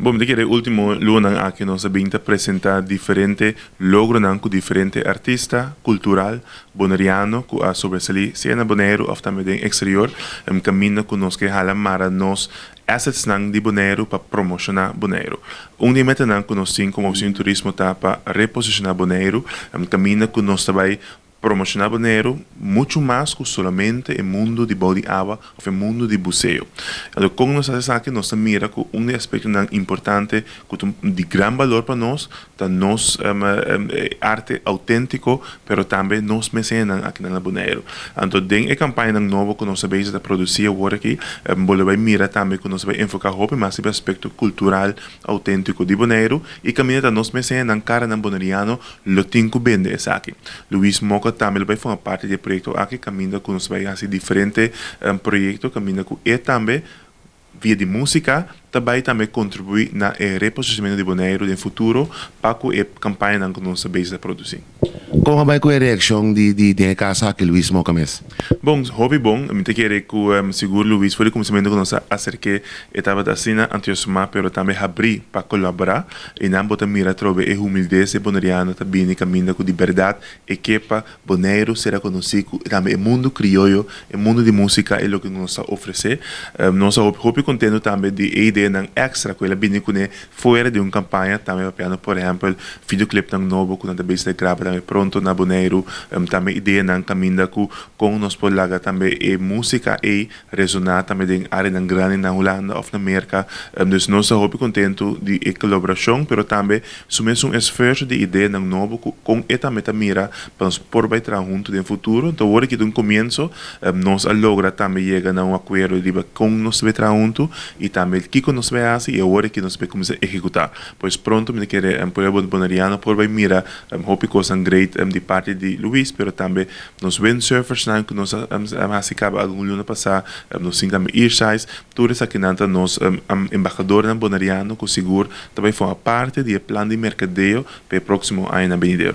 Bon, mi ta kere ultimo lunanan aki nos a bin ta presenta diferente logronan ku diferente artista kultural boneriano ku a sobresalí sea na Boneiru òf tambe den eksterior, kaminda ku nos ke hala mara nos assetsnan di Boneiru pa promoshoná Boneiru. Un di e metanan ku nos tin komo Ofisina di Turismo ta pa reposishoná Boneiru, kaminda ku nos ta bai promoshoná Boneiru muchu mas ku solamente e mundu di bou di awa òf e mundu di buseo. Anto kon nos hasi esaki? Nos ta mira ku un di e aspektonan importante ku ta di gran balor pa nos ta nos arte outéntiko pero tambe nos mesenan akinan na Boneiru. Anto den e kampañanan nobo ku nos ta bezig ta produsí awor aki bo lo bai mira tambe ku nos ta bai enfoká hopi mas riba e aspekto kultural outéntiko di Boneiru i kaminda ta nos mesenan karanan boneriano lo tin ku bende esaki. Luis Moca tambe lo bai forma parti di e proyekto aki kaminda ku nos bai hasi diferente proyekto kaminda ku e tambe via di músika ta bai tambe kontribuí na e reposishonamentu di Boneiru den futuro pa ku e kampañanan ku nos ta bezig ta produsí. Kon a bai ku e reakshon di di den e kas aki Luis Moca mes? Bon, hopi bon. Mi ta kere ku sigur Luis for di kuminsamentu ku nos a aserk'é e tabata asina entusiasmá pero tambe habrí pa kolaborá. I nan bo ta mira atrobe e humildes e boneriano ta bini kaminda ku di bèrdat e ke pa Boneiru sera konosí ku tambe e mundu krioyo, e mundu di músika e loke nos ta ofresé. Nos a hopi hopi kontentu tambe di e ideanan èkstra ku el a bini kuné fuera di un kampaña tambe papiando por ehèmpel videoclipnan nobo ku nan ta bezig ta graba tambe pronto na Boneiru, tambe ideanan kaminda ku kon nos por laga tambe e músika ei resoná tambe den áreanan grandi na Hulanda òf na Merka. Dus nos ta hopi kontentu di e kolaborashon, pero tambe su mesun esfuerso di ideanan nobo ku kon e tambe ta mira pa nos por bai traha huntu den futuro. Anto awor aki ta un komienso, nos a logra tambe yega na un akuerdo riba kon nos ta bai traha huntu i tambe kiko nos ta bai hasi i awor aki nos ta bai kuminsá ehekutá. Pues pronto mi ta kere pueblo boneriano por bai mira hopi kosnan great di parti di Luis, pero tambe Nos windsurfersnan ku nos a hasi kaba algun luna pasá, nos tin tambe Earsize, tur esakinan ta nos embahadornan boneriano ku sigur ta bai forma parti di e plan di merkadeo pa e próksimo añanan benidero.